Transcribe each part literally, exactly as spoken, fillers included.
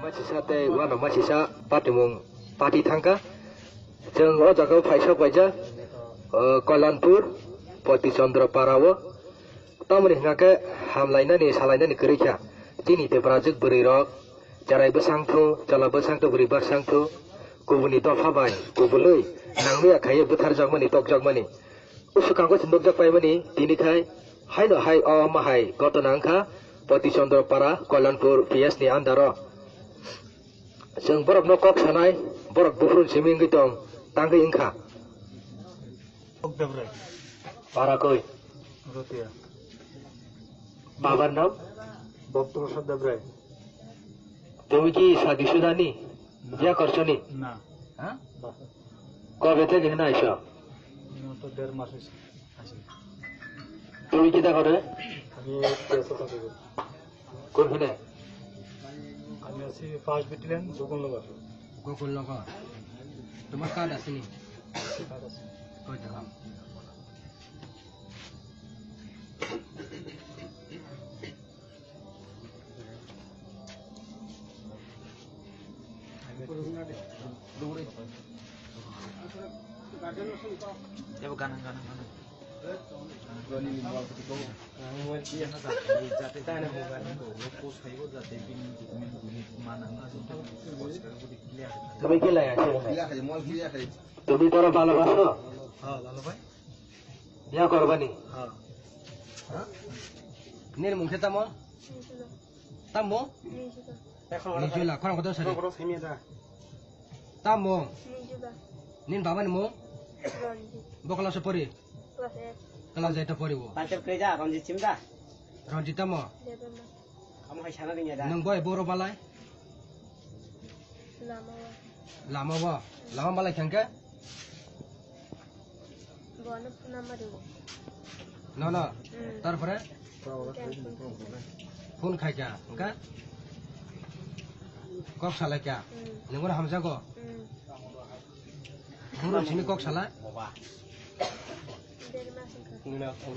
Machisa tei uano machisa patimung pati thangkha. Chwng o jaga o phaisa paijak, o, Koilanpur, Poti Chandra Para o. Tamoni hwnkha khe hamlainani, salainani kwrwi kha. Chini Tiprajwk bwrwi rok, cherai bwsang thu, chwla bwsang thu, bwrwi bwsang thu, kubuni dopha bai kubului nangmaya khaiwi bwtharjakmani, tokjakmani. O swkango se nukjak paimani, tini khai haino hai o ma hai gotona wngkha Poti Chandra Para, Koilanpur P S ni under o. Chwng borokno kok sanai, borok buphuru simi wngwi tong, tangwi wngkha. Bok Debrai. Para koi? Rotia. Babar nam? Bhakta Prasad Debrai. তুমি কি শাদীশুদা নি? না। বিয়া করছো নি? না। হ্যাঁ? বাহ। কবে থেকে এখানে আইছো? আমার তো দেড় মাস হয়েছে। তুমি কিতা করে? আমি পিএসও চাকরি করি। কোনখানে? আমি আছি ফার্স্ট ব্যাটালিয়ন, গোকুলনগর। গোকুলনগর। তোমার কার্ড আছে নি? কার্ড আছে। কই দেখাও। তুমি কি লাগে? তুমি তারা ভালোবাসো? হ্যাঁ, ভালো ভাই। বিয়া করবানি? হ্যাঁ। হ্যাঁ? Nini mung khe tamo? Tamo? Nijula. Khorang kotor sari? Tamo? Nijula. Nini baba ni mung? Ranjit. Bo class o pori? Class eight. Class eight o pori bo. Ranjit tamo? Debbarma. Nwng boi boro balai? Lama o. Lama o? Lama balai thangkhe? Bono phone number rw. No, no. Hmm. Tarpore? Phone khai kha, hwnkhe? Kok salai kha? Hmm. Nwng bono hamjago? Hmm. Boro sini kok salai?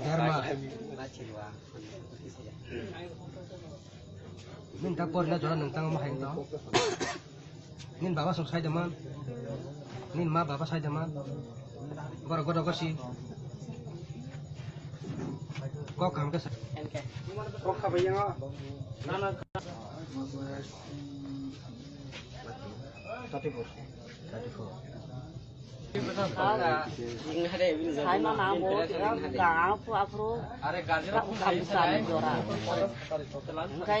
Derma. Nini tak porina jora nwng tangma hai to? Nini baba song sai dama? Nini ma baba sai dama? Borok godo gosi. Kok kaham khe sa. Kok khabai yang. Thirty four. Thirty four. Saimano bo, ga aphuru, ga busa jora. Hwnkhe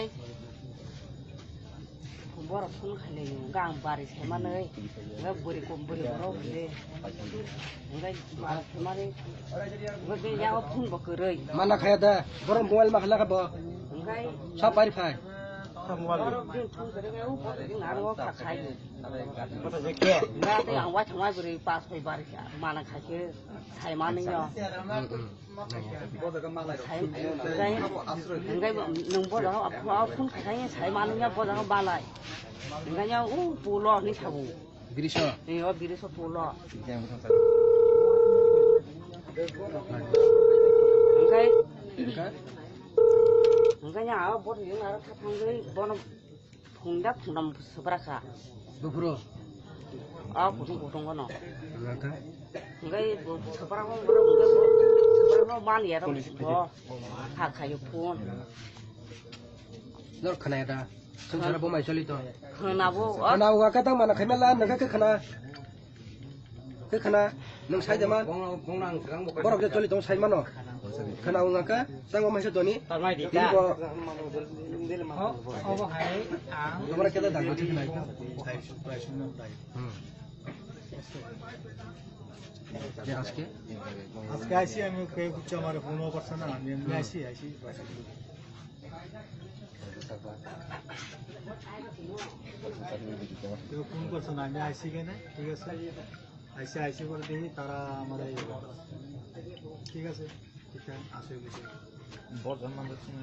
borok phone khailai, ga bari saimanwi, hwnkhe bwrwi kom, bwrwi borok hwnkhe, hwnkhe bari saimanwi, hwnkhe yago phone bo kwrwi. Mana khaya da, borok mobile ma khala kha bo. Hwnkhe sa pari phai. Borok din phone kwrwi, borok din aro kha khai. Hwnkhe ang waithangma bwrwi pas phai bari kha, mana khaikhe. Saimani yo. Hwnkhe nwng bo jaga phone khaikhe saimani yo bo jaga balai. Hwnkhe o pulo ni sabu. Biriso? Ee, o biriso pulo. Hwnkhe, hwnkhe abo bo thang thangwi bono phungda phungdam subra kha. Buphuru? Ah, kutung kutung kono. Hingke? Hingke bo saprang bo borok hingke bo saprang no man ya rok bo. Ha khayo phone. Nor khana ya da. Sung sana bo mai choli to. Khana bo. Khana wa ka tang mana khaimela nang ka khana. Khe khana, nwng sai de man? Borok je choli tong sai mano. Khana wng kha, tang bo maisa doni. Tini bo. Obo hai, ang. Nomor keda dang thik nai. Hmm. Je aske? Aske aisi ami ke kucha mare phone over sana ami aisi aisi. কেউ ফোন করছে না, আমি আইসি কেনে, ঠিক আছে? আইসি, আইসি করে দেখি তারা আমার এই, ঠিক আছে, ঠিক আছে, আসে বিষয়। দশ জন মানুষ ছিল।